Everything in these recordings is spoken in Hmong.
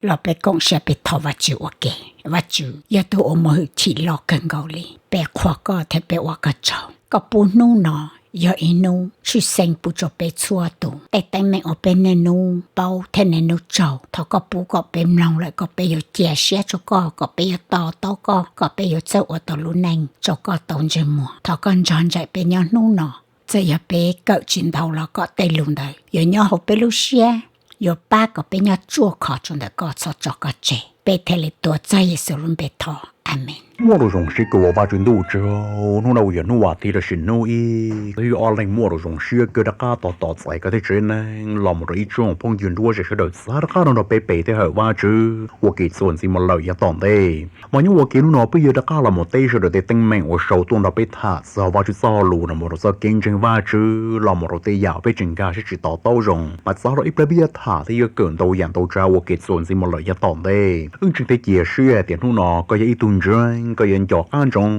los peb koom siab peb thov Vajtswv ua ke. Vajtswv yog tus uas muaj hwj chim loj kawg nkaus li, peb qhuas koj thiab peb ua koj tsaug. Koj pub hnub no yog ib hnub tshwj xeeb pub rau peb txhua tus. Tej teeb meem uas peb niaj hnub paub thiab niaj hnub raug, thov koj pub kom peb mloog lawm kom peb yuav cia siab rau koj, kom peb yuav to taub koj, kom peb yuav txawj ua tau lub neej rau koj tau ntsej muag. Thov koj nrog nraim peb nyob hnub no. Txawm yog peb kawm tsis ntau los kom tej lus ntawd yuav nyob hauv peb lub siab, yuav pab kom peb nyob ruaj khov rau ntawm koj txhob tso koj tseg. Peb thiaj li tuav txog Yexus lub npe thov, Amees. Muaj rau zoo siab kawg uas Vajtswv ntuj tsaug, hnub no yog hnub vas thiv los sis hnub ib, peb ob leeg muaj rau zoo siab kawg rov qab tos tos txais koj thiab tsev neeg los mus rau ib tsoom phooj ywg nruab ze sawv daws txav rov qab no nrog peb pe thiab hawm Vajtswv ua ke txuas ntxiv mus lawm yav tom ntej. Mas nyob ua ke hnub no peb yuav rov qab los mus teb sawv daws tej teeb meem uas sau tuaj nrog peb tham txog Vajtswv txoj lus no mus rau txoj kev ntseeg Vajtswv los mus rau tej yam peb tseem nkag siab tsis to taub zoo. Mas txog rau ib pliag peb yuav tham thiab yuav kawm ntau yam ntau tsav ua ke txuas ntxiv mus lawm yav tom ntej. Wb ntseeg thiab cia siab hais tias hnub no koj yog ib tug ntseeg, koj yuav nco qab ntsoov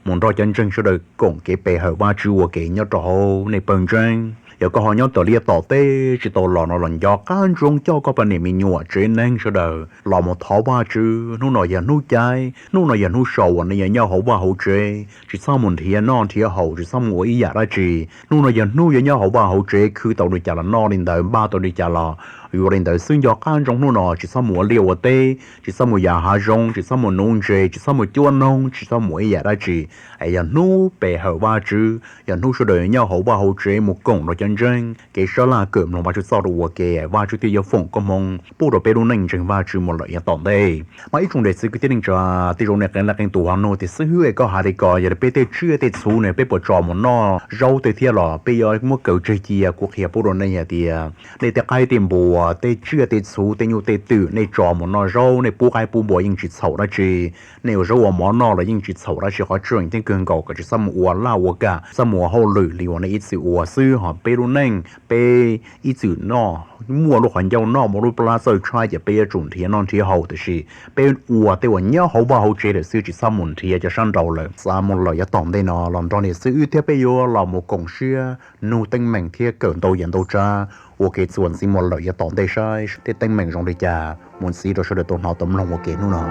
mus nrog cov ntseeg sawv daws koom kev pe hawm Vajtswv ua ke nyob rau hauv nej pawg ntseeg. Yog koj ho nyob tawm liaj tom teb tsis tau los no los nco qab ntsoov coj koj poj niam me nyuam tsev neeg sawv daws los mus thov Vajtswv. Hnub no yog hnub caij, hnub no yog hnub so uas nej yuav nyob hauv vaj hauv tsev, tsis txhob mus nrhiav noj nrhiav haus, tsis txhob mus ua ib yam dab tsi. Hnub no yog hnub yuav nyob hauv vaj hauv tsev, khwv tau li cas los noj li ntawd, npaj tau li cas los yuav li ntawd xwb. Nco qab ntsoov hnub no tsis txhob mus ua liaj ua teb, tsis txhob mus yos hav zoov, tsis txhob mus nuv ntses, tsis txhob mus cuab noog, tsis txhob mus ua ib yam dab tsi. Es yog hnub pe hawm Vajtswv, yog hnub sawv daws nyob hauv vaj hauv tsev mus koom rau cov ntseeg kev sab laj kawm mloog Vajtswv txoj lus ua ke, Vajtswv thiaj yuav foom koob hmoov pub rau peb lub neej ntseeg Vajtswv mus lawm yav tom ntej. Mas ib tsoom niam txiv kwv tij neej tsa, tej zaum nej qee leej qee tus ho nug tias xib hwb es koj hais li ko, yog li peb tej tsiaj tej txhu ne peb puas tso mus noj zaub tej thiab los peb yuav muab kaw tseg cia? Kuv qhia pub rau nej hais tias nej tej qaib tej npua, tej tsiaj tej txhu, tej nyuj tej twm nej tso mus noj zaub, nej pub qaib pub npua yeej tsis txhaum dab tsi. Nej ua zaub ua mov noj los yeej tsis txhaum dab tsi, qhov tseem ceeb kawg nkaus kom tsis txhob mus ua laj ua kam, txhob mus ua hauj lwm li uas nej ib txwm ua xwb. Ho peb lub neej peb ib txwm noj, muaj lub qhov ncauj noj, muaj lub plab txawj tshaib ces peb yuav tsum nrhiav noj nrhiav haus, tiam sis peb ua tej uas nyob hauv vaj hauv tsev lawm xwb, tsis txhob mus nrhiav cov sab nraud lawm. Xav mus lawm yav tom ntej no los nrog niam xib hwb thiab peb yuav los mus koom siab nug teeb meem thiab kawm ntau yam ntau tsav ua ke txuas ntxiv mus lawm yav tom ntej saib tej teeb meem zoo li cas mus ntxiv rau sawv daws tau hnov tau mloog ua ke hnub no.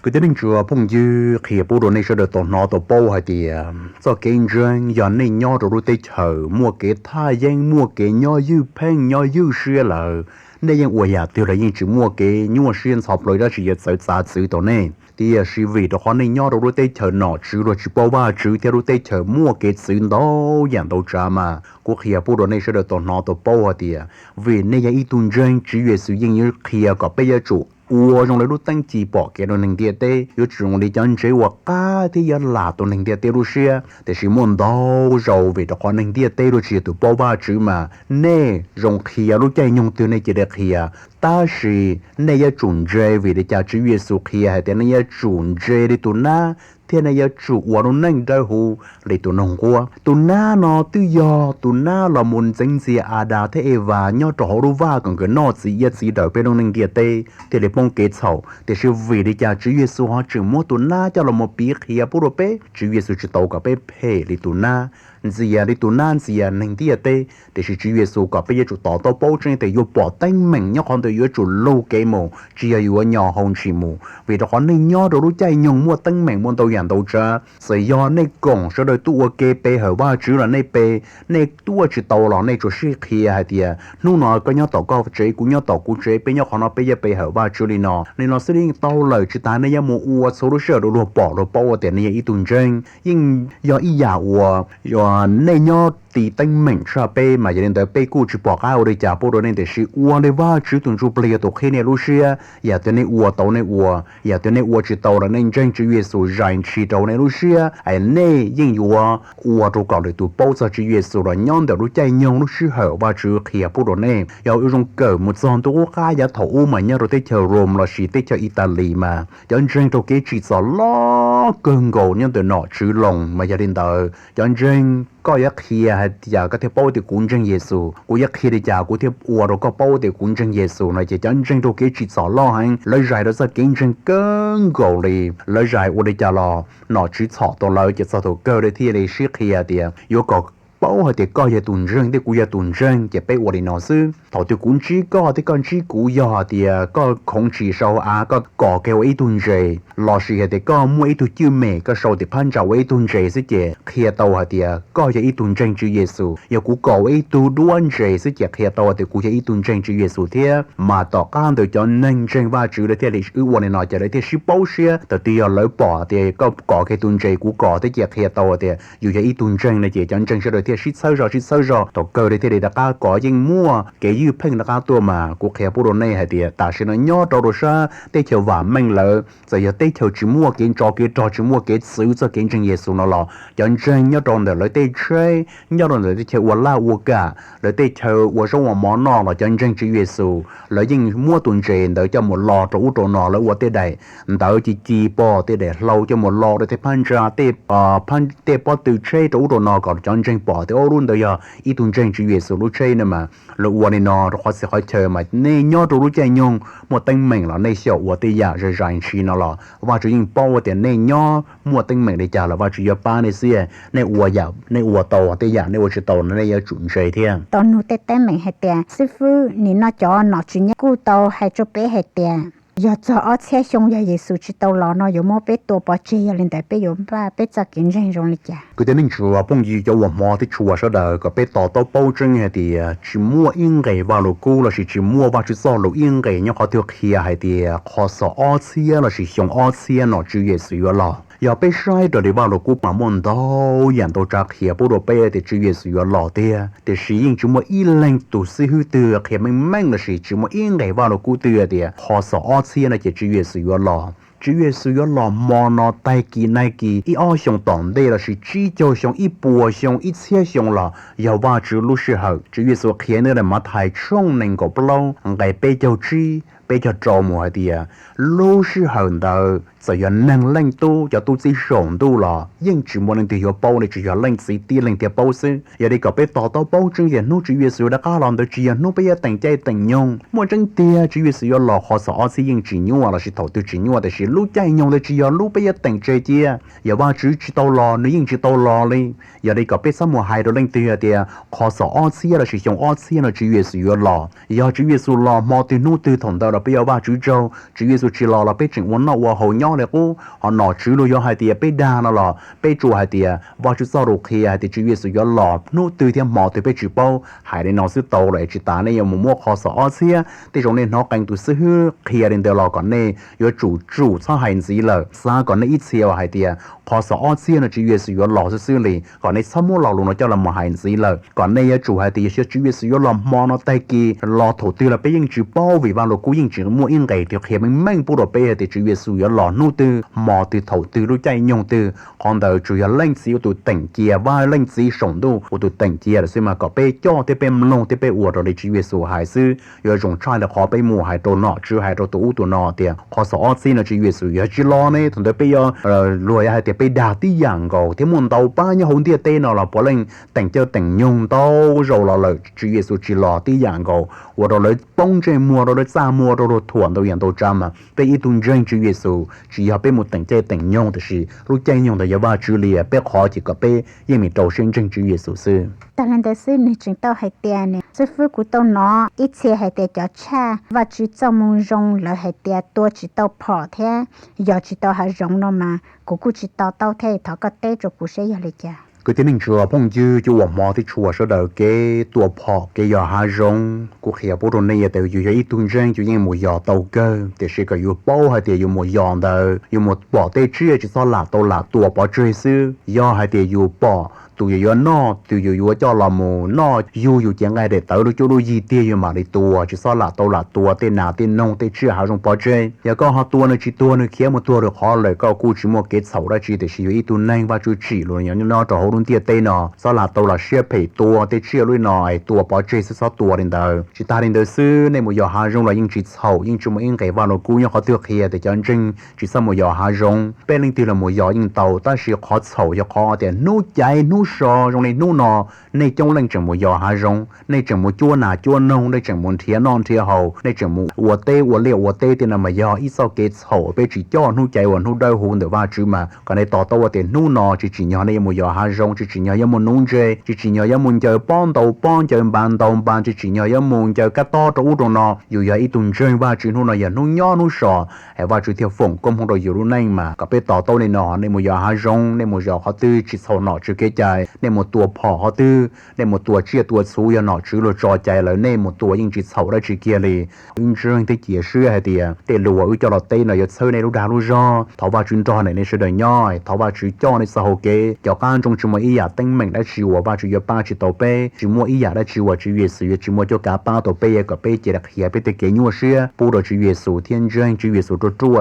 Kwv tij neej tsa phooj ywg, qhia pub rau nej sawv daws tau hnov tau paub hais tias txoj kev ntseeg yog nej nyob rau lub teb chaws muaj kev thaj yeeb, muaj kev nyob ywj pheej nyob ywj siab lawm, nej yeej ua yam twg los yeej tsis muaj kev nyuaj siab ntxhov plawv dab tsi yuav txawv txav txwv tau nej. Tiam sis vim rau qhov nej nyob rau lub teb chaws nom tswv luag tsis paub Vajtswv thiab lub teb chaws muaj kev txwv ntau yam ntau tsav mas kuv qhia pub rau nej sawv daws tau hnov tau paub hais tias vim nej yog ib tug ntseeg, Tswv Yexus yeej yuav qhia kom peb yuav tsum ua zoo li lub teeb ci pom kev rau neeg ntiaj teb, yuav tsum zoo li cov ntsev uas qab thiab yuav lam tau neeg ntiaj teb lub siab. Tiam sis muaj ntau zaus vim rau qhov neeg ntiaj teb luag tsis yog tus paub Vajtswv mas nej zoo qhia lub caij nyoog twg nej cia li qhia, tab sis nej yuav tsum ntse vim li cas Tswv Yexus qhia hais tias nej yuav tsum ntse li tus nab thiab nej yuav tsum ua lub neej dawb huv li tus noog nquab. Tus nab no twb yog tus nab los mus ntxeev ntxias Adas thiab Evas nyob rau hauv lub vaj kom nkawd noj txiv iab txiv daws peb lub neej ntiaj teb thiaj li poob kev txhaum. Tiam sis vim li cas Tswv Yexus ho tseem muab tus nab coj los mus piv qhia pub rau peb? Tswv Yexus tsis tau kom peb phem li tus nab, ntxias li tus nab ntxias neeg ntiaj teb. Tiam sis Tswv Yexus kom peb yuav tsum to taub paub tseeb tias yuav pom teeb meem nyob qhov ntawd yuav tsum lug kev mus, tsis yog yuav nyo hau ntsis mus. Vim rau qhov nej nyob rau lub caij nyoog muaj teeb meem muaj ntau yam ntau tsav. Txawm yog nej koom sawv daws tuaj ua ke pe hawm Vajtswv los nej pe, nej tuaj tsis tau los nej tsuas sib qhia hais tias hnub no koj nyob tom koj tsev, kuv nyob tom kuv tsev, peb nyob qhov no peb yuav pe hawm Vajtswv li no li no xwb yeej tau lawm. Tsis tas nej yuav mus ua txhua lub sij hawm rau luag pom luag paub tias nej yog ib tug ntseeg, yeej yog ib yam uas nej nyob ti teeb meem tshaj peb mas. Yog li ntawd peb kuj tsis pom qab ua li cas pub rau nej, tiam sis ua li Vajtswv tus Ntsujplig yog tus qhib nej lub siab. Yam twg nej ua tau nej ua, yam twg nej ua tsis tau los nej ntseeg Tswv Yexus zais ntshis rau nej lub siab es nej yeej yuav ua rau kom lwm tus paub txog Tswv Yexus los nyob ntawm lub caij nyoog lub sij hawm Vajtswv qhia pub rau nej. Yog ua zoo kawm mus txog ntu qub qab yav thaum ub mas nyob rau teb chaws Rome lossis teb chaws Italis mas cov ntseeg raug kev tsim txom loj kawg nkaus nyob ntawm nom tswv Loos mas. Yog li ntawd cov ntseeg, koj yuav qhia hais tias koj thiaj paub tias kuv ntseeg Yexus, kuv yuav qhia li cas kuv thiaj ua rau koj paub tias kuv ntseeg Yexus no ces cov ntseeg raug kev tsim txom loj heev, lawv zais rau txoj kev ntseeg kawg nkaus li. Lawv zais ua li cas los nom tswv txhom tau lawv ces txog thaum kawg lawv thiaj li sib qhia tias yuav kom paub hais tias koj yog tus ntseeg thiab kuv yog tus ntseeg, ces peb ua li no xwb. Thaum twg kuv ntsib koj thiab koj ntsib kuv, yog hais tias koj khoov tsis sau av, koj kos kiag ua ib tug ntses, lossis hais tias koj muaj ib tug cwj mem koj sau tim phab ntsa ua ib tug ntses xwb, ces qhia tau hais tias koj yog ib tug ntseeg Tswv Yexus. Yog kuv kos ua ib tug duab ntses xwb, ces qhia tau hais tias kuv yog ib tug ntseeg Tswv Yexus thiab. Mas tom qab ntawd cov neeg ntseeg Vajtswv lawv thiaj li, wb ua li no ces lawv thiaj sib paub siab. Thaum twg yog lawv pom tias koj kos kiag tus ntses, kuv kos thiab, ces qhia tau tias yus yog ib tug ntseeg no, ces cov ntseeg sawv daws thiaj sib txhawb zog sib txhawb zog. Thaum kawg lawv thiaj li rov qab kos, yeej muaj kev ywj pheej rov qab tuaj. Mas kuv qhia pub rau nej hais tias tam sim no nyob rau rau sab teb chaws vam meej lawm, txawm yog teb chaws tsis muaj kev tsov kev rog, tsis muaj kev txwv txog kev ntseeg Yexus no los, cov ntseeg nyob rau ntawm lawv tej tsheb, nyob rau ntawm tej chaw ua laj ua kam, lawv tej chaw ua zaub ua mov noj los, cov ntseeg Tswv Yexus lawv yeej muab tus ntses ntawd coj mus lo rau ub rau no, lawv ua tej daim ntawv ci ci pom, tej daim hlau coj mus lo rau tej phab ntsa, tej pob tw tsheb rau ub rau no, kom cov ntseeg pom tias, o, lub ntawd yog ib tug ntseeg Tswv Yexus lub tsheb no. Mas lawv ua li no rau qhov txhia qhov chaw. Mas nej nyob rau lub caij nyoog muaj teeb meem los, nej xyaum ua tej yam zais zais ntshis no los, Vajtswv yeej paub tias nej nyob muaj teeb meem li cas los Vajtswv yuav pab nej xwb. Nej ua yam nej ua tau, tej yam nej ua tsis tau no nej yuav tsum ntse thiab. Tau nug tej teeb meem hais tias, xib fwb, nim no cov nom tswv nyob kuj tau hais rau peb hais tias, yog txog ob txhiab xyoo yog Yexus tsis tau los no yuav muab peb tua pov tseg, yog li ntawd peb yuav npaj peb txoj kev ntseeg zoo li cas? Kwv tij neej tsa phooj ywg cov uas hmov thiab tshua sawv daws, kom peb to taub paub tseeb hais tias tsis muaj ib nqes Vajluskub lossis tsis muaj Vajtswv txoj lus ib nqes nyob qhov twg qhia hais tias qhov xyoo ob txhiab lossis xyoo ob txhiab no Tswv Yexus yuav los. Yog peb saib raws li Vajluskub mas muaj ntau yam ntau tsav qhia pub rau peb tias Tswv Yexus yuav los tiag, tiam sis yeej tsis muaj ib leeg tus xib hwb twg qhia meej meej lossis tsis muaj ib nqes Vajluskub twg tias qhov xyoo ob txhiab no ces Tswv Yexus yuav los. Tswv Yexus yuav los hmo no, tag kis, nag kis, ib ob xyoos tom ntej lossis tsib caug xyoo, ib puas xyoo, ib txhiab xyoo los yog Vajtswv lub sij hawm. Tswv Yexus qhia nyob rau Mathais tshooj nees nkaum plaub nqe peb caug tsib, peb caug rau mus hais tias, lub sij hawm ntawd txawm yog neeg Leej Tub, cov tub txib saum ntuj los yeej tsis muaj leej twg yuav paub li, tsuas yog Leej Txiv tib leeg thiaj paub xwb. Yog li kom peb to taub paub tseeb tias hnub Tswv Yexus rov qab los ntawd tsis yog hnub peb yuav teem caij teem nyoog. Muaj tseeb tiag, Tswv Yexus yuav los qhov xyoo ob txhiab yeej tsis nyuaj lossis thaum twg tsis nyuaj, tiam sis lub caij nyoog ntawd tsis yog lub peb yuav teem tseg cia. Yog Vajtswv tsis tau los, nws yeej tsis tau los li. Yog li kom peb txhob mus hais rau leej twg hais tias qhov xyoo ob txhiab lossis xyoo ob txhiab no Tswv Yexus yuav los. Yog Tswv Yexus los hmo twg hnub twg, thaum ntawd los peb yuav Vajtswv tsaug. Tswv Yexus tsis los los peb tseem ua noj ua haus nyob li qub. Ho nom tswv luag yuav hais tias peb dag no los peb tsuas hais tias Vajtswv txoj lus qhia hais tias Tswv Yexus yuav los hnub twg thiab hmo twg peb tsis paub. Hais li no xwb tau lawm, tsis tas nej yuav mus muab qhov xyoo ob txhiab, tej zaum nej hnov qee tus xib hwb qhia li ntawd los kom nej yuav tsum tsum txhob hais ntxiv lawm. Xav kom nej ib txhia hais tias qhov xyoo ob txhiab no Tswv Yexus yuav los xwb xwb li, kom nej txhob muab lo lus no coj los mus hais ntxiv lawm. Kom nej yuav tsum hais tias yog Tswv Yexus yuav los hmo no, tag kis los thaum twg los peb yeej tsis paub, vim Vajluskub yeej tsis muaj ib nqes twg qhia meej meej pub rau peb hais tias Tswv Yexus yuav los hnub twg, hmo twg, thaum twg, lub caij nyoog twg. Qhov ntawd tsuas yog Leej Txiv ua tus teem cia, Vaj Leej Txiv saum ntuj ua tus teem cia lawm xwb. Mas kom peb coj thiab peb mloog thiab peb ua raws li Tswv Yexus hais xwb, yuav zoo tshaj li qhov peb mus hais rau nom tswv, hais rau tus ub tus no tias qhov xyoo ob txhiab no Tswv Yexus yog tsis los ne, thaum ntawd peb yuav, luag yuav hais tias peb dag tib yam nkaus. Thiab muaj ntau pab nyob hauv ntiaj teb no los puav leej teem caij teem nyoog ntau zaus los lawm, Tswv Yexus tsis los tib yam nkaus, ua rau lawv poob ntsej muag, rau lawv txaj muag, rau luag thuam ntau yam ntau tsav. Mas peb ib tug ntseeg Tswv Yexus tsis yog peb mus teem caij teem nyoog, tiam sis lub caij nyoog ntawd yog Vajtswv li. Peb qhov ces kom peb yeej meem rau siab ntseeg Tswv Yexus xwb. Tag li ntawd xwb, nws tseem tau hais tias, nws, xib fwb, kuv tau hnov ib txhia hais tias cov tshaj Vajtswv txoj moo zoo lawv hais tias tua tsis tau phom thiab yos tsis tau hav zoov no mas kuv kuj tsis to taub thiab, thov koj teb rau kuv seb yog li cas. Kwv tij neej tsa phooj ywg cov uas hmov thiab tshua sawv daws, kev tua phom, kev yos hav zoov, kuv qhia pub rau nej tias yus yog ib tug ntseeg yus yeej mus yos tau kawg, tiam sis kom yus paub hais tias yus mus yos ntawd yus mus pom tej tsiaj tsis txhob lam tau lam tua pov tseg xwb. Yog hais tias yus pom tus yus yuav noj, tus yus yuav coj los mus noj, yug yus cev nqaij daim tawv lub cuab lub yig tiag yus mam li tua, tsis txhob lam tau lam tua tej nas tej noog tej tsiaj hav zoov pov tseg. Yog koj ho tua nws tsis tuag, nws khiav mus tuag rau qhov lawm, koj kuj tsis muaj kev txhaum dab tsi, tiam sis yus ib tug neeg Vajtswv tsim los nyob rau hauv lub ntiaj teb no, txhob lam tau lam siab phem tua tej tsiaj lub no es tua pov tseg xwb, txhob tua li ntawd. Tsis tas li ntawd xwb, nej mus yos hav zoov los yeej tsis txhaum, yeej tsis muaj ib nqes Vajluskub nyob qhov twg qhia tias cov ntseeg tsis txhob mus yos hav zoov. Peb leej twg los mus yos yeej tau, tab sis qhov txhaum yog qhov tias hnub caiv hnub so zoo li hnub no, nej coob leej tseem mus yos hav zoov, nej tseem mus cuab nas cuab noog, nej tseem mus nrhiav noj nrhiav haus, nej tseem mus ua teb ua liaj ua teb tej no mas yog ib txoj kev txhaum, peb tsis coj hnub caiv uas hnub dawb huv ntawm Vajtswv mas kom nej to taub tias hnub no tsis tsim nyog nej yuav mus yos hav zoov, tsis tsim nyog yuav mus nuv ntses, tsis tsim nyog yuav mus ncaws pob ntaus pob, ncaws npas ntaus npas, tsis tsim nyog yuav mus ncaws kab tob rau ub rau no. Yus yog ib tug ntseeg Vajtswv, hnub no yog hnub nyob hnub so, es Vajtswv thiaj foom koob hmoov rau yus lub neej mas kom peb to taub li no. Nej mus yos hav zoov, nej mus yos qhov twg tsis txhaum nom tswv kev cai, nej mus tua phom qhov twg, nej mus tua tsiaj tua txhu yog nom tswv luag tso cai lawm nej mus tua yeej tsis txhaum dab tsi kiag li. Wb ntseeg thiab cia siab hais tias tej lus uas wb coj los teb no yuav txhawb nej lub dag lub zog. Thov Vajtswv nrog nej sawv daws nyob, thov Vajtswv coj nej txoj hau kev. Cov qab ntsoov tsis muaj ib yam teeb meem dab tsi uas Vajtswv yuav pab tsis tau peb, tsis muaj ib yam dab tsi uas Tswv Yexus yuav tsis muaj cuab kav pab tau peb, kom peb cia li qhia peb tej kev nyuaj siab pub rau Tswv Yexus thiab ntseeg Tswv Yexus ruaj ruaj.